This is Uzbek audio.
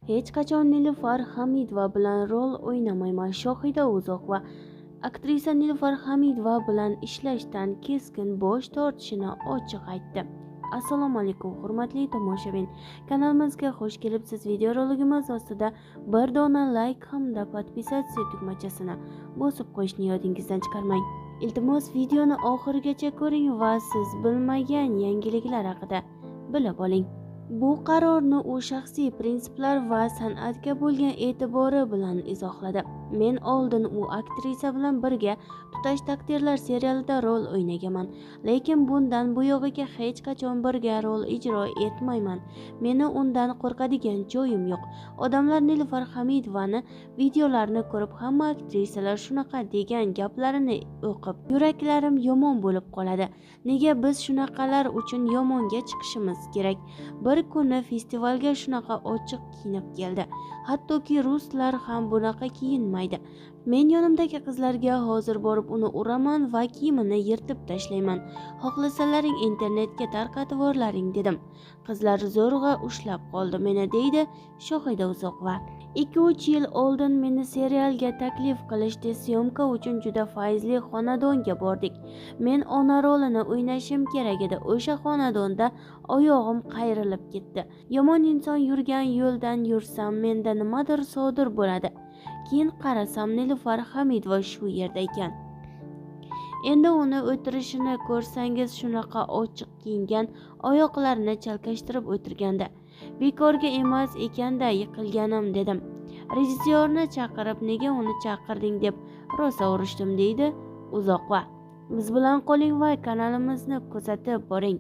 Hech qachon Nilufar Hamidova bilan rol o'ynamayman – Shohida Uzoqova. Aktrisa Nilufar Hamidova bilan ishlashdan keskin bosh tortishini ochiq aytdi. Assalomu alaykum, hurmatli tomoshabin. Kanalimizga xush kelibsiz. Videorolikimiz ostida bir dona like hamda podpisatsiya tugmachasini bosib qo'yishni yodingizdan chiqarmang. Iltimos, videoni oxirigacha ko'ring va siz bilmagan yangiliklar haqida bilib oling. Bu qarorni u shaxsiy prinsiplar va san'atga bo'lgan e'tibori bilan izohladi. Men oldin u aktrisa bilan birga Tutash taqdirlar serialida rol o'ynaganman, lekin bundan buyog'iga hech qachon birga rol ijro etmayman. Meni undan qo'rqadigan joyim yo'q. Odamlar Nilufar Hamidovani videolarini ko'rib, hamma aktrisalar shunaqa degan gaplarini o'qib, yuraklarim yomon bo'lib qoladi. Nega biz shunaqalar uchun yomonga chiqishimiz kerak? Bir kuni festivalga shunaqa ochiq kiyinib keldi. Hattoki ruslar ham bunaqa kiyinmaydi. Men yonimdagi qizlarga hozir borib uni uraman va kiyimini yirtib tashlayman. Xohlasalaring internetga tarqatvorlaring dedim. Qizlar zo'rg'a ushlab qoldi meni, deydi Shohida Uzoqova. 2-3 yil oldin meni serialga taklif qilishdi. Syomka uchun juda fayzli xonadonga bordik. Men ona rolini o'ynashim kerak edi. O'sha xonadonda oyog'im qayrilib ketdi. Yomon inson yurgan yo'ldan yursam, menda nimadir sodir bo'ladi. Keyin qarasam, Nilufar Hamidova shu yerda ekan. Endi uni o'tirishini ko'rsangiz, shunaqa ochiq kiyingan, oyoqlarini chalkashtirib o'tirgandi. Bekorga emas ekanda yiqilganim dedim. Rejissyorni chaqirib, nega uni chaqirding deb rosa urishdim, deydi Uzoqova. Biz bilan qoling va kanalimizni kuzatib boring.